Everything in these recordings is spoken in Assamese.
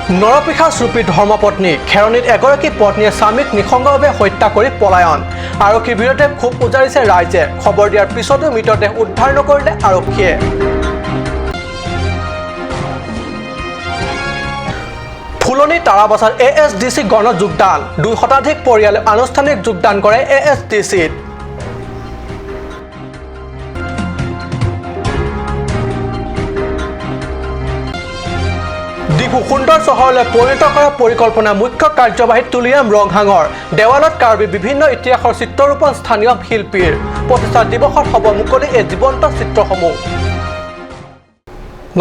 নৰপিশাচৰূপী ধৰ্মপত্নী। খেৰণিত এগৰাকী পত্নীয়ে স্বামীক নৃশংসভাৱে হত্যা কৰি পলায়ন। আৰক্ষীৰ বিৰুদ্ধে ক্ষোভ উজাৰিছে ৰাইজে। খবৰ দিয়াৰ পিছতো মৃতদেহ উদ্ধাৰ নকৰিলে আৰক্ষীয়ে। ফুলনি তাৰাবাছাত এএছডিচি গণ যোগদান। 2 শতাধিক পৰিয়ালে আনুষ্ঠানিক যোগদান কৰে এএছডিচিত। ডিফু সুন্দৰ চহৰলৈ পৰিণত কৰাৰ পৰিকল্পনা মুখ্য কাৰ্যবাহী তুলিৰাম ৰংহাঙৰ। দেৱালত কাৰ্বি বিভিন্ন ইতিহাসৰ চিত্ৰৰোপণ স্থানীয় শিল্পীৰ। প্ৰতিষ্ঠা দিৱসত হ'ব মুকলি এই জীৱন্ত চিত্ৰসমূহ।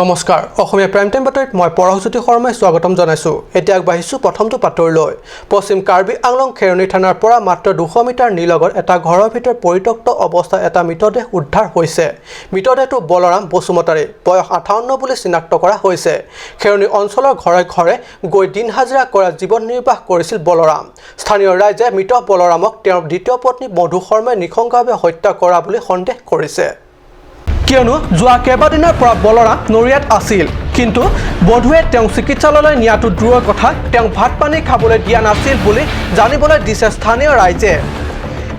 নমস্কাৰ, অসমীয়া প্ৰাইম টাইম বাতৰিত মই পৰশজ্যোতি শৰ্মাই স্বাগতম জনাইছোঁ। এতিয়া আগবাঢ়িছোঁ প্ৰথমটো বাতৰিলৈ। পশ্চিম কাৰ্বি আংলং খেৰণি থানাৰ পৰা মাত্ৰ 200 মিটাৰ নিলগত এটা ঘৰৰ ভিতৰত পৰিত্যক্ত অৱস্থাত এটা মৃতদেহ উদ্ধাৰ হৈছে। মৃতদেহটো বলৰাম বসুমতাৰী, বয়স 58 বুলি চিনাক্ত কৰা হৈছে। খেৰণি অঞ্চলৰ ঘৰে ঘৰে গৈ দিন হাজিৰা কৰা জীৱন নিৰ্বাহ কৰিছিল বলৰাম। স্থানীয় ৰাইজে মৃত বলৰামক তেওঁৰ দ্বিতীয় পত্নী মধু শৰ্মাই নৃশংসভাৱে হত্যা কৰা বুলি সন্দেহ কৰিছে। কিয়নো যোৱা কেইবাদিনৰ পৰা বলৰাম নৰিয়াত আছিল, কিন্তু বধুৱে তেওঁক চিকিৎসালয়লৈ নিয়াটো দূৰৰ কথা, তেওঁক ভাত পানী খাবলৈ দিয়া নাছিল বুলি জানিবলৈ দিছে স্থানীয় ৰাইজে।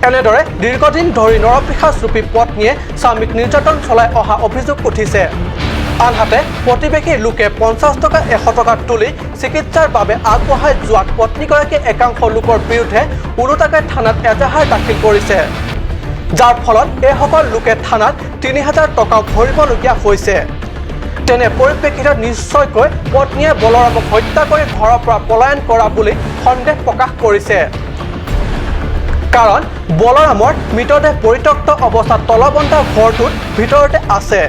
এনেদৰে দীৰ্ঘদিন ধৰি নৰপিশাচৰূপী পত্নীয়ে স্বামীক নিৰ্যাতন চলাই অহা অভিযোগ উঠিছে। আনহাতে প্ৰতিবেশী লোকে 50 টকা 100 টকা তুলি চিকিৎসাৰ বাবে আগবঢ়াই যোৱাত পত্নীগৰাকীয়ে একাংশ লোকৰ বিৰুদ্ধে ওলোটাকৈ থানাত এজাহাৰ দাখিল কৰিছে, যাৰ ফলত এইসকল লোকে থানাত 3000 টকাও ভৰিবলগীয়া হৈছে। তেনে পৰিপ্ৰেক্ষিতত নিশ্চয়কৈ পত্নীয়ে বলৰামক হত্যা কৰি ঘৰৰ পৰা পলায়ন কৰা বুলি সন্দেহ প্ৰকাশ কৰিছে। কাৰণ বলৰামৰ মৃতদেহ পৰিত্যক্ত অৱস্থাত তলবন্ধা ঘৰটোৰ ভিতৰতে আছে।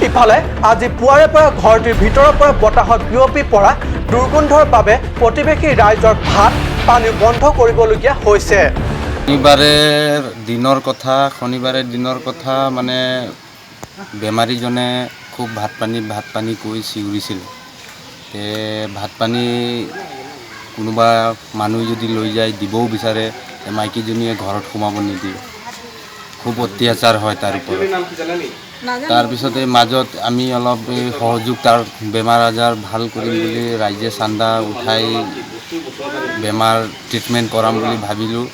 ইফালে আজি পুৱাৰে পৰা ঘৰটিৰ ভিতৰৰ পৰা বতাহত বিয়পি পৰা দুৰ্গন্ধৰ বাবে প্ৰতিবেশী ৰাইজৰ ভাত পানী বন্ধ কৰিবলগীয়া হৈছে। শনিবাৰে দিনৰ কথা মানে বেমাৰীজনে খুব ভাত পানী কৈ চিঞৰিছিল। তে ভাত পানী কোনোবা মানুহ যদি লৈ যায় দিবও বিচাৰে, মাইকীজনীয়ে ঘৰত সোমাব নিদিয়ে, খুব অত্যাচাৰ হয় তাৰ ওপৰত। তাৰপিছতে মাজত আমি অলপ এই সহযোগ তাৰ বেমাৰ আজাৰ ভাল কৰিম বুলি ৰাইজে চান্দা উঠাই বেমাৰ ট্ৰিটমেণ্ট কৰাম বুলি ভাবিলোঁ।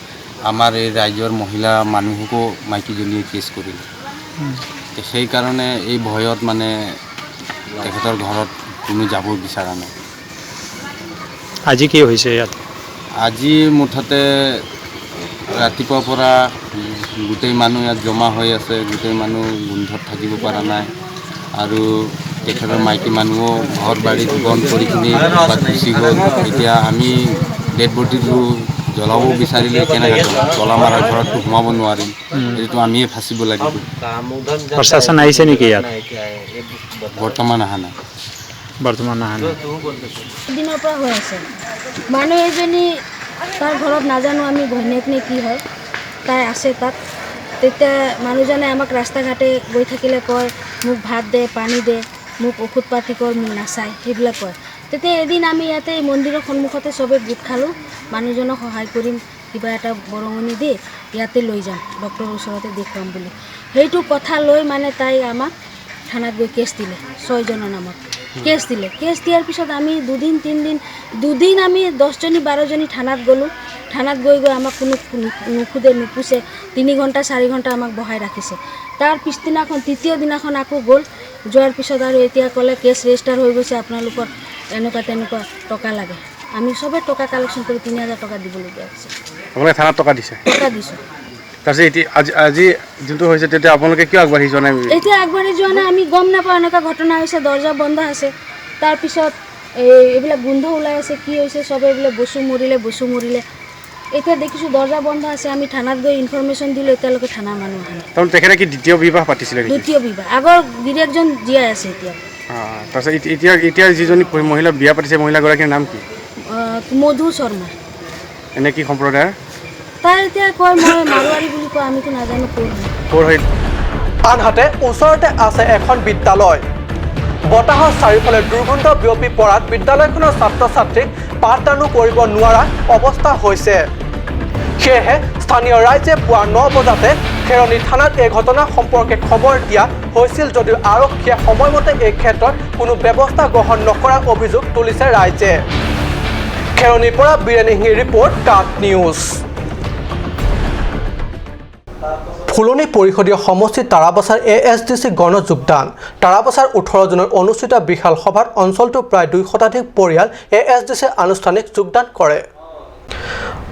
আমাৰ এই ৰাইজৰ মহিলা মানুহকো মাইকীজনীয়ে কেছ কৰিলে। সেইকাৰণে এই ভয়ত মানে তেখেতৰ ঘৰত কোনো যাব বিচৰা নাই। আজি কি হৈছে ইয়াত? আজি মুঠতে ৰাতিপুৱাৰ পৰা গোটেই মানুহ ইয়াত জমা হৈ আছে, গোটেই মানুহ গোন্ধত থাকিব পৰা নাই। আৰু তেখেতৰ মাইকী মানুহো ঘৰ বাৰীত বন্ধ কৰি কিনি গুচি গ'ল। এতিয়া আমি ডেড বডিটো জ্বলাব বিচাৰিলে কেনেকৈ তলা মাৰা ঘৰততো সোমাব নোৱাৰিম, এইটো আমিয়ে ফাঁচিব লাগিব। প্ৰশাসন আহিছে নেকি ইয়াত? বৰ্তমান অহা নাই। বৰ্তমান অহা নাই। দিনৰ পৰা হৈ আছে। মানুহ এজনী তাৰ ঘৰত নাজানো আমি ঘৈণীয়েক নে কি হয়, তাই আছে তাত। তেতিয়া মানুহজনে আমাক ৰাস্তা ঘাটে গৈ থাকিলে কয়, মোক ভাত দে, পানী দে, মোক ঔষধ পাতি কৰ, মোক নাচায়, সেইবিলাক কয়। তেতিয়া এদিন আমি ইয়াতে মন্দিৰৰ সন্মুখতে চবে গোট খালোঁ, মানুহজনক সহায় কৰিম, কিবা এটা বৰঙণি দি ইয়াতে লৈ যাম, ডক্টৰৰ ওচৰতে দেখুৱাম বুলি। সেইটো কথা লৈ মানে তাই আমাক থানাত গৈ কেছ দিলে, 6জনৰ নামত কেছ দিলে। কেছ দিয়াৰ পিছত আমি দুদিন তিনিদিন দুদিন আমি 10জনী 12জনী থানাত গ'লোঁ। থানাত গৈ গৈ আমাক কোনো নুসুধে নুপুছে, 3 ঘণ্টা 4 ঘণ্টা আমাক বহাই ৰাখিছে। তাৰ পিছদিনাখন তৃতীয় দিনাখন আকৌ গ'ল। যোৱাৰ পিছত আৰু এতিয়া ক'লে কেছ ৰেজিষ্টাৰ হৈ গৈছে আপোনালোকৰ, এনেকুৱা তেনেকুৱা টকা লাগে। আমি চবে টকা কালেকশ্যন কৰি 3000 টকা দিবলগীয়া হৈছে। আপোনালোকে থানাত টকা দিছে? টকা দিছোঁ। তাৰপিছত এতিয়া আজি যোনটো হৈছে তেতিয়া আপোনালোকে কিয় আগবাঢ়ি যোৱা নাই? এতিয়া আগবাঢ়ি যোৱা নাই, আমি গম নাপাওঁ এনেকুৱা ঘটনা হৈছে। দৰ্জা বন্ধ আছে, তাৰপিছত এই এইবিলাক গোন্ধ ওলাই আছে, কি হৈছে চবে বোলে বস্তু মৰিলে বস্তু মৰিলে। এতিয়া দেখিছোঁ দৰ্জা বন্ধ আছে, আমি থানাত গৈ ইনফৰমেশ্যন দিলোঁ, এতিয়ালৈকে থানাৰ মানুহ অহা নাই। তাৰমানে তেখেতে কি দ্বিতীয় বিবাহ পাতিছিলে নেকি? দ্বিতীয় বিবাহ, আগৰ গিৰিয়েকজন জীয়াই আছে এতিয়া। তাৰপিছত এতিয়া এতিয়া যিজনী মহিলা বিয়া পাতিছে, মহিলাগৰাকীৰ নাম কি? মধু শৰ্মা। এনে কি সম্প্ৰদায়ৰ? তাই এতিয়া কয় মই মাৰোৱাৰী বুলি কয়, আমিতো নাজানো ক'ৰ ক'ৰ হয়। আনহাতে ওচৰতে আছে এখন বিদ্যালয়। বতাহৰ চাৰিওফালে দুৰ্গন্ধ বিয়পি পৰাত বিদ্যালয়খনৰ ছাত্ৰ ছাত্ৰীক পাঠদানো কৰিব নোৱাৰা অৱস্থা হৈছে। সেয়েহে স্থানীয় ৰাইজে পুৱা 9 বজাতে খেৰণি থানাত এই ঘটনা সম্পৰ্কে খবৰ দিয়া হৈছিল যদিও আৰক্ষীয়ে সময়মতে এই ক্ষেত্ৰত কোনো ব্যৱস্থা গ্ৰহণ নকৰাৰ অভিযোগ তুলিছে ৰাইজে। খেৰণিৰ পৰা বীৰেণ সিঙৰ ৰিপৰ্ট, কাট নিউজ। ফুলনি পৰিষদীয় সমষ্টিত তাৰাবাছাৰ এএছডিচি গণযোগদান। তাৰাবাছাৰ 18 জুনত অনুষ্ঠিত বিশাল সভাত অঞ্চলটোৰ প্ৰায় 2 শতাধিক পৰিয়াল এএছডিচিৰ আনুষ্ঠানিক যোগদান কৰে।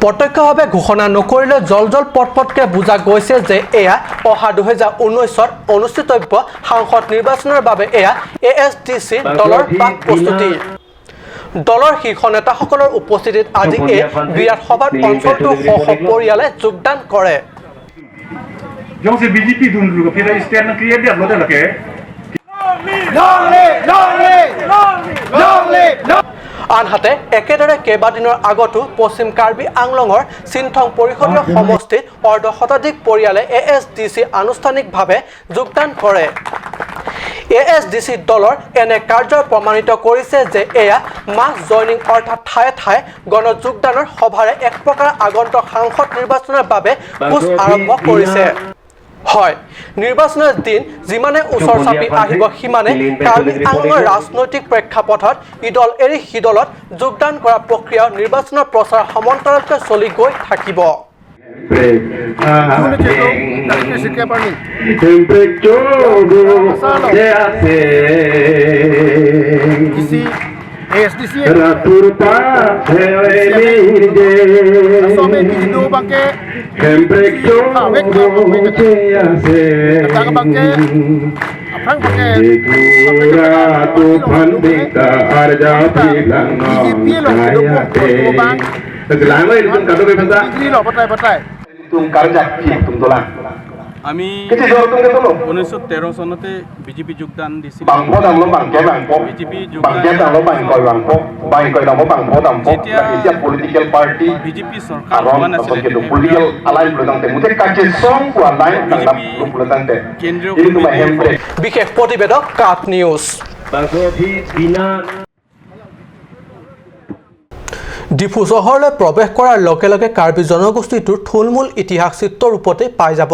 প্ৰত্যক্ষভাৱে ঘোষণা নকৰিলে জল জল পটপটকৈ বুজা গৈছে যে এয়া অহা 2019ত অনুষ্ঠিতব্য সাংসদ নিৰ্বাচনৰ বাবে এয়া এএছডিচি দলৰ প্ৰাক প্ৰস্তুতি। দলৰ শীৰ্ষ নেতাসকলৰ উপস্থিতিত আজি এই বিৰাট সভাত অঞ্চলটোৰ শ শ পৰিয়ালে যোগদান কৰে। আনহাতে একেদৰে কেইবাদিনৰ আগতো পশ্চিম কাৰ্বি আংলঙৰ চিন্থং পৰিষদীয় সমষ্টিত অৰ্ধ শতাধিক পৰিয়ালে এএছডিচি আনুষ্ঠানিকভাৱে যোগদান কৰে। এএছডিচি দলৰ এনে কাৰ্যই প্ৰমাণিত কৰিছে যে এয়া মাছ জইনিং অৰ্থাৎ ঠায়ে ঠায়ে গণযোগদানৰ সভাৰে এক প্ৰকাৰ আগন্তুক সাংসদ নিৰ্বাচনৰ বাবে কোচ আৰম্ভ কৰিছে। হয়, নিৰ্বাচনৰ দিন যিমানে ওচৰ চাপি আহিব সিমানে কাৰ্বি আংলঙৰ ৰাজনৈতিক প্ৰেক্ষাপটত ইদল এৰি সিদলত যোগদান কৰা প্ৰক্ৰিয়া নিৰ্বাচনৰ প্ৰচাৰ সমান্তৰালকৈ চলি গৈ থাকিব। আমি 1913 চনতে বিজেপি যোগদান দিছিল। বিজেপি বিজেপি চৰকাৰ হোৱা নাছিলে, কেন্দ্ৰীয় বিশেষ প্ৰতিবেদক কাট নিউজ। ডিফু চহৰলৈ প্ৰৱেশ কৰাৰ লগে লগে কাৰ্বি জনগোষ্ঠীটোৰ থুলমূল ইতিহাস চিত্ৰৰূপতে পাই যাব।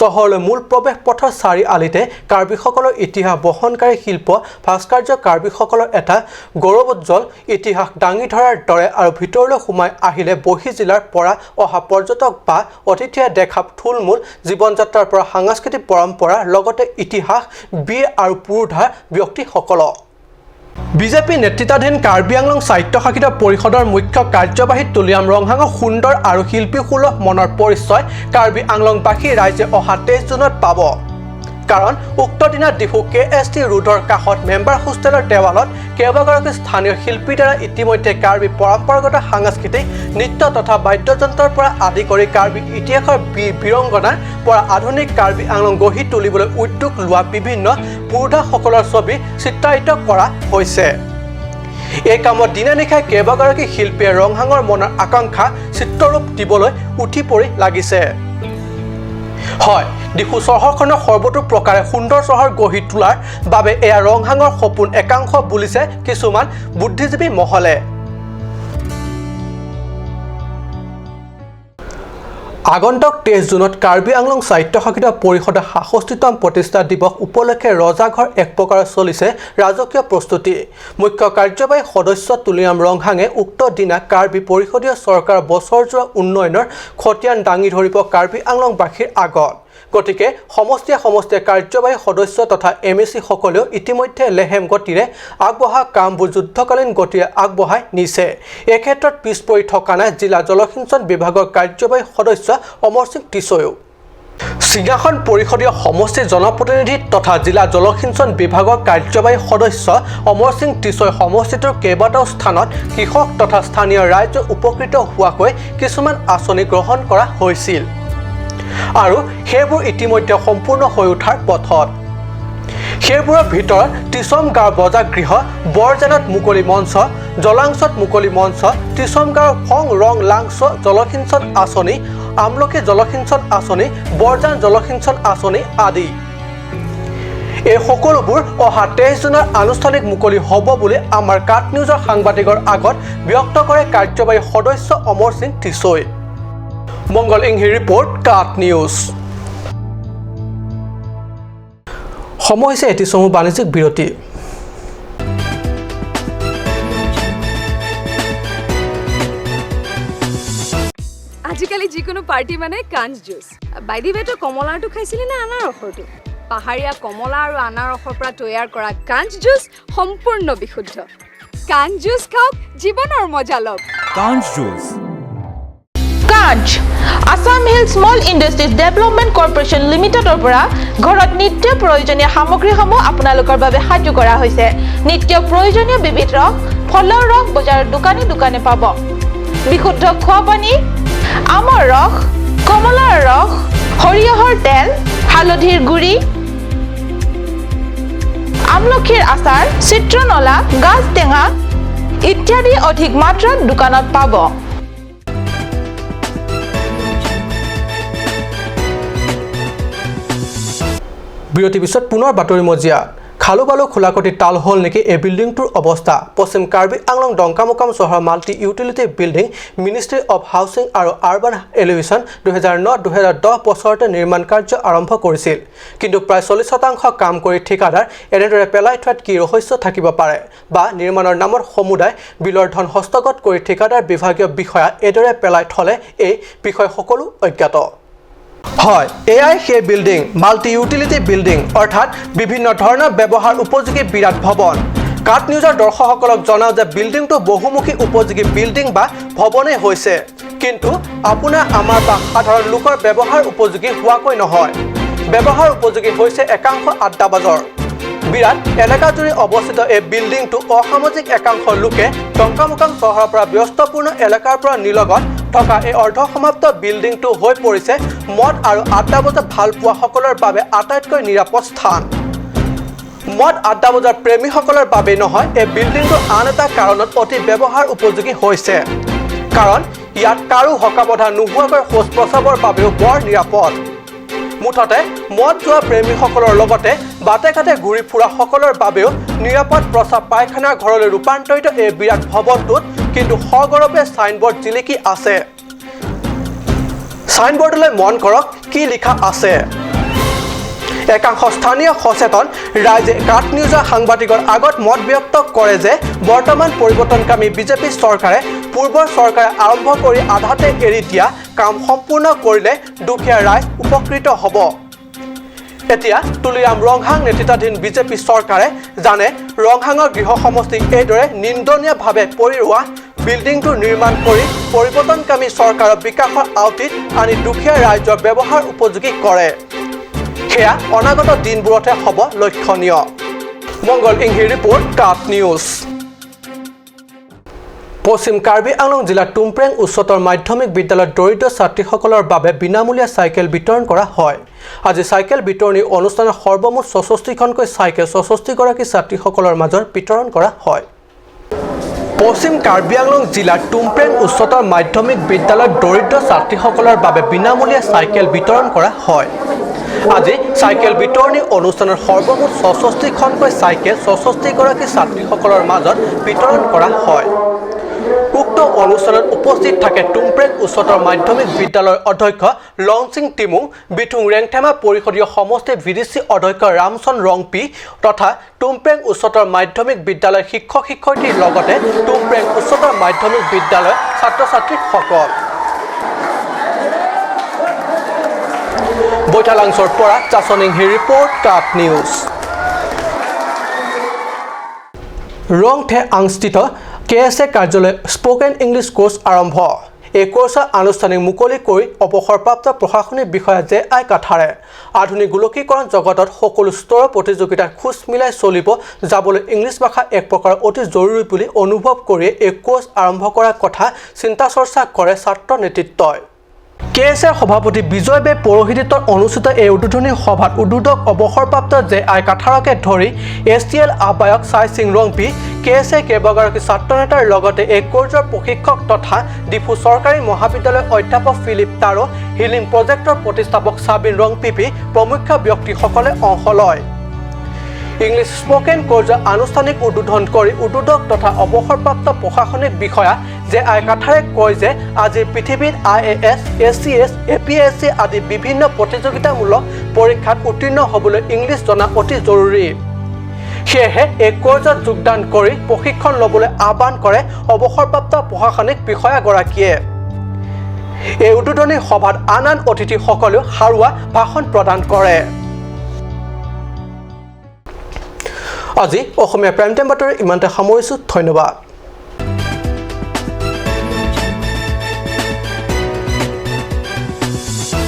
চহৰলৈ মূল প্ৰৱেশ পথৰ চাৰিআলিতে কাৰ্বিসকলৰ ইতিহাস বহনকাৰী শিল্প ভাস্কৰ্য কাৰ্বিসকলৰ এটা গৌৰৱোজ্জ্বল ইতিহাস দাঙি ধৰাৰ দৰে আৰু ভিতৰলৈ সোমাই আহিলে বহি জিলাৰ পৰা অহা পৰ্যটক বা অতিথিয়ে দেখা থুলমূল জীৱন যাত্ৰাৰ পৰা সাংস্কৃতিক পৰম্পৰাৰ লগতে ইতিহাস বীৰ আৰু পুৰোধা ব্যক্তিসকলক। বিজেপি নেতৃত্বাধীন কাৰ্বি আংলং স্বায়ত্তশাসিত পৰিষদৰ মুখ্য কাৰ্যবাহী তুলিৰাম ৰংহাঙৰ সুন্দৰ আৰু শিল্পীসুলভ মনৰ পৰিচয় কাৰ্বি আংলংবাসী ৰাইজে অহা 23 জুনত পাব। কাৰণ উক্ত দিনা ডিফু KST ৰোডৰ কাষত মেম্বাৰ হোষ্টেলৰ দেৱালত কেইবাগৰাকী স্থানীয় শিল্পীৰ দ্বাৰা ইতিমধ্যে কাৰ্বি পৰম্পৰাগত সাংস্কৃতিক নৃত্য তথা বাদ্যযন্ত্ৰৰ পৰা আদি কৰি কাৰ্বি ইতিহাসৰ বীৰ বীৰংগনাৰ পৰা আধুনিক কাৰ্বি আংলং গঢ়ি তুলিবলৈ উদ্যোগ লোৱা বিভিন্ন পুৰোধাসকলৰ ছবি চিত্ৰায়িত কৰা হৈছে। এই কামত দিনে নিশাই কেইবাগৰাকী শিল্পীয়ে ৰংহাঙৰ মনৰ আকাংক্ষা চিত্ৰৰূপ দিবলৈ উঠি পৰি লাগিছে। হয়, ডিফু চহৰখনৰ সৰ্বতোপ্ৰকাৰে সুন্দৰ চহৰ গঢ়ি তোলাৰ বাবে এয়া ৰংহাঙৰ সপোন একাংশ বুলিছে কিছুমান বুদ্ধিজীৱী মহলে। আগন্তুক 23 জুনত কাৰ্বি আংলং স্বায়ত্তশাসিত পৰিষদৰ ৬৭তম প্ৰতিষ্ঠা দিৱস উপলক্ষে ৰজাঘৰ এক প্ৰকাৰে চলিছে ৰাজকীয় প্ৰস্তুতি। মুখ্য কাৰ্যবাহী সদস্য তুলিৰাম ৰংহাঙে উক্ত দিনা কাৰ্বি পৰিষদীয় চৰকাৰৰ বছৰজোৰা উন্নয়নৰ খতিয়ান দাঙি ধৰিব কাৰ্বি আংলংবাসীৰ আগত। গতিকে সমষ্টিয়ে সমষ্টিয়ে কাৰ্যবাহী সদস্য তথা MAC সকলেও ইতিমধ্যে লেহেম গতিৰে আগবঢ়া কামবোৰ যুদ্ধকালীন গতিৰে আগবঢ়াই নিছে। এই ক্ষেত্ৰত পিছ পৰি থকা নাই জিলা জলসিঞ্চন বিভাগৰ কাৰ্যবাহী সদস্য অমৰ সিং টিছৈও। সিংহাসন পৰিষদীয় সমষ্টিৰ জনপ্ৰতিনিধি তথা জিলা জলসিঞ্চন বিভাগৰ কাৰ্যবাহী সদস্য অমৰ সিং টিছৈ সমষ্টিটোৰ কেইবাটাও স্থানত কৃষক তথা স্থানীয় ৰাইজ উপকৃত হোৱাকৈ কিছুমান আঁচনি গ্ৰহণ কৰা হৈছিল আৰু সেইবোৰ ইতিমধ্যে সম্পূৰ্ণ হৈ উঠাৰ পথত। সেইবোৰৰ ভিতৰত টিছম গাঁৱৰ বজাৰগৃহ, বৰজানত মুকলি মঞ্চ, জলাংচত মুকলি মঞ্চ, টিছম গাঁৱৰ ফং ৰং লাংচ জলসিঞ্চন আঁচনি, আমলখি জলসিঞ্চন আঁচনি, বৰজান জলসিঞ্চন আঁচনি আদি। এই সকলোবোৰ অহা 23 জুনৰ আনুষ্ঠানিক মুকলি হ'ব বুলি আমাৰ কাট নিউজৰ সাংবাদিকৰ আগত ব্যক্ত কৰে কাৰ্যবাহী সদস্য অমৰ সিং টিছৈ। মংগল ইংহি ৰিপৰ্ট, কাট নিউজ। সময় হৈছে এটি চমু বাণিজ্যিক বিৰতি। আজিকালি যিকোনো পাৰ্টি মানে কাঞ্চ জুচ। বাই the ৱে, তই কমলাৰটো খাইছিলি নে আনাৰসৰটো? পাহাৰীয়া কমলা আৰু আনাৰসৰ পৰা তৈয়াৰ কৰা কাঞ্চ জুচ সম্পূৰ্ণ বিশুদ্ধ। কাঞ্চ জুচ খাওক, জীৱনৰ মজা লওক। কাঞ্চ juice. Kanch Assam hill small industries development corporation লিমিটেডৰ পৰা ঘৰত নিত্য প্ৰয়োজনীয় সামগ্ৰীসমূহ আপোনালোকৰ বাবে সাজু কৰা হৈছে। নিত্য প্ৰয়োজনীয় বিবিধ ৰস, ফলৰ ৰস বজাৰৰ দোকানে দোকানে পাব। বিশুদ্ধ খোৱা পানী, আমৰ ৰস, কমলাৰ ৰস, সৰিয়হৰ তেল, হালধিৰ গুড়ি, আমলখিৰ আচাৰ, চিত্ৰনলা, গাজ টেঙা ইত্যাদি অধিক মাত্ৰাত দোকানত পাব। বিৰতিৰ পিছত পুনৰ বাতৰি মজিয়া। খালো বালো খোলাকটি তাল হ'ল নেকি এই বিল্ডিংটোৰ অৱস্থা? পশ্চিম কাৰ্বি আংলং ডংকামুকাম চহৰৰ multi utility building ministry of housing আৰু আৰবান এলিভেশ্যন 2009-2010 বছৰতে নিৰ্মাণ কাৰ্য আৰম্ভ কৰিছিল। কিন্তু প্ৰায় 40% কাম কৰি ঠিকাদাৰ এনেদৰে পেলাই থোৱাত কি ৰহস্য থাকিব পাৰে বা নিৰ্মাণৰ নামত সমুদায় বিলৰ ধন হস্তগত কৰি ঠিকাদাৰ বিভাগীয় বিষয়া এইদৰে পেলাই থলে এই বিষয় সকলো অজ্ঞাত হয়। এয়াই সেই বিল্ডিং, মাল্টি ইউটিলিটি বিল্ডিং, অৰ্থাৎ বিভিন্ন ধৰণৰ ব্যৱহাৰ উপযোগী বিৰাট ভৱন। কাট নিউজৰ দৰ্শকসকলক জনাওঁ যে বিল্ডিংটো বহুমুখী উপযোগী বিল্ডিং বা ভৱনেই হৈছে, কিন্তু আপোনাৰ আমাৰ বা সাধাৰণ লোকৰ ব্যৱহাৰ উপযোগী হোৱাকৈ নহয়। ব্যৱহাৰ উপযোগী হৈছে একাংশ আড্ডাবাজৰ। বিৰাট এলেকাজুৰি অৱস্থিত এই বিল্ডিংটো অসামাজিক একাংশ লোকে টংকামুকাম চহৰৰ পৰা ব্যস্তপূৰ্ণ এলেকাৰ পৰা নিলগত থকা এই অৰ্ধসমাপ্ত বিল্ডিংটো হৈ পৰিছে মদ আৰু আড্ডা বজাত ভাল পোৱাসকলৰ বাবে আটাইতকৈ নিৰাপদ স্থান। মদ আড্ডা বজাৰ প্ৰেমীসকলৰ বাবেই নহয়, এই বিল্ডিংটো আন এটা কাৰণত অতি ব্যৱহাৰ উপযোগী হৈছে, কাৰণ ইয়াত কাৰো হকাবধা নোহোৱাকৈ শৌচ প্ৰস্ৰাৱৰ বাবেও বৰ নিৰাপদ। মুঠতে মদ যোৱা প্ৰেমীসকলৰ লগতে বাটে ঘাটে ঘূৰি ফুৰাসকলৰ বাবেও নিৰাপদ প্ৰস্ৰাৱ পায়খানাৰ ঘৰলৈ ৰূপান্তৰিত এই বিৰাট ভৱনটোত কিন্তু সগৌৰৱে চাইনবোৰ্ড জিলিকি আছে। চাইনবোৰ্ডলৈ মন কৰক কি লিখা আছে। একাংশ স্থানীয় সচেতন ৰাইজে কাট নিউজৰ সাংবাদিকৰ আগত মত ব্যক্ত কৰে যে বৰ্তমান পৰিৱৰ্তনকামী বিজেপি চৰকাৰে পূৰ্বৰ চৰকাৰে আৰম্ভ কৰি আধাতে এৰি দিয়া কাম সম্পূৰ্ণ কৰিলে দুখীয়া ৰাইজ উপকৃত হ'ব। এতিয়া তুলিৰাম ৰংহাং নেতৃত্বাধীন বিজেপি চৰকাৰে জানে ৰংহাঙৰ গৃহ সমষ্টিক এইদৰে নিন্দনীয়ভাৱে পৰি ৰোৱা বিল্ডিংটো নিৰ্মাণ কৰি পৰিৱৰ্তনকামী চৰকাৰৰ বিকাশৰ আওটিত আনি দুখীয়া ৰাইজৰ ব্যৱহাৰ উপযোগী কৰে, সেয়া অনাগত দিনবোৰতহে হ'ব লক্ষণীয়। মংগল ইংহিৰ ৰিপৰ্ট, কাট নিউজ। পশ্চিম কাৰ্বি আংলং জিলাৰ টুমপ্ৰেং উচ্চতৰ মাধ্যমিক বিদ্যালয়ত দৰিদ্ৰ ছাত্ৰীসকলৰ বাবে বিনামূলীয়া চাইকেল বিতৰণ কৰা হয়। আজি চাইকেল বিতৰণী অনুষ্ঠানত সৰ্বমুঠ 66খনকৈ চাইকেল 66গৰাকী ছাত্ৰীসকলৰ মাজত বিতৰণ কৰা হয়। পশ্চিম কাৰ্বি আংলং জিলাৰ টুমপ্ৰেং উচ্চতৰ মাধ্যমিক বিদ্যালয়ত দৰিদ্ৰ ছাত্ৰীসকলৰ বাবে বিনামূলীয়া চাইকেল বিতৰণ কৰা হয়। আজি চাইকেল বিতৰণী অনুষ্ঠানত সৰ্বমুঠ 66খনকৈ চাইকেল 66গৰাকী ছাত্ৰীসকলৰ মাজত বিতৰণ কৰা হয়। উক্ত অনুষ্ঠানত উপস্থিত থাকে টুমপ্ৰেং উচ্চতৰ মাধ্যমিক বিদ্যালয়ৰ অধ্যক্ষ লংচিং টিমুং, বিথুং ৰেংথেমা পৰিষদীয় সমষ্টিৰ ভিডিচি অধ্যক্ষ ৰামচন্দ্ৰ ৰংপি তথা টুমপ্ৰেং উচ্চতৰ মাধ্যমিক বিদ্যালয়ৰ শিক্ষক শিক্ষয়িত্ৰীৰ লগতে টুমপ্ৰেং উচ্চতৰ মাধ্যমিক বিদ্যালয়ৰ ছাত্ৰ ছাত্ৰীসকল। বৈঠালাংছৰ পৰা চাচনিংহি ৰিপৰ্ট, কাট নিউজ। ৰংথে আংস্থিত কে এছ এ কাৰ্যালয়ত স্প'কেন ইংলিছ কোৰ্চ আৰম্ভ। এই কোৰ্চৰ আনুষ্ঠানিক মুকলি কৰি অৱসৰপ্ৰাপ্ত প্ৰশাসনিক বিষয়া জে আই কাঠাৰে আধুনিক গোলকীকৰণ জগতত সকলো স্তৰৰ প্ৰতিযোগিতাত খোজ মিলাই চলিব যাবলৈ ইংলিছ ভাষা এক প্ৰকাৰৰ অতি জৰুৰী বুলি অনুভৱ কৰি এই কোৰ্চ আৰম্ভ কৰাৰ কথা চিন্তা চৰ্চা কৰে ছাত্ৰ নেতৃত্বই। কে এছ এৰ সভাপতি বিজয় বে পৌৰোহিত্যত অনুষ্ঠিত এই উদ্বোধনী সভাত উদ্বোধক অৱসৰপ্ৰাপ্ত জে আই কাঠাৰকে ধৰি এছ টি এল আহ্বায়ক চাই সিং ৰংপি, কে এছ এ কেইবাগৰাকী ছাত্ৰ নেতাৰ লগতে এই কোৰ্চৰ প্ৰশিক্ষক তথা ডিফু চৰকাৰী মহাবিদ্যালয়ৰ অধ্যাপক ফিলিপ তাৰো, হিলিং প্ৰজেক্টৰ প্ৰতিষ্ঠাপক চাবিন ৰংপিপি প্ৰমুখ্য ব্যক্তিসকলে অংশ লয়। ইংলিছ স্পকেন কোৰ্চৰ আনুষ্ঠানিক উদ্বোধন কৰি উদ্বোধক তথা অৱসৰপ্ৰাপ্ত প্ৰশাসনিক বিষয়া জে আই কাথাৰে কয় যে আজিৰ পৃথিৱীত আইএএছ, এচিএছ, এপিএছচি আদি বিভিন্ন প্ৰতিযোগিতামূলক পৰীক্ষাত উত্তীৰ্ণ হ'বলৈ ইংলিছ জনা অতি জৰুৰী। সেয়েহে এই কোৰ্চত যোগদান কৰি প্ৰশিক্ষণ ল'বলৈ আহ্বান কৰে অৱসৰপ্ৰাপ্ত প্ৰশাসনিক বিষয়াগৰাকীয়ে। এই উদ্বোধনী সভাত আন আন অতিথিসকলেও সাৰুৱা ভাষণ প্ৰদান কৰে। আজি অসমীয়া প্ৰাইম টাইম বাতৰি ইমানতে সামৰিছোঁ। ধন্যবাদ।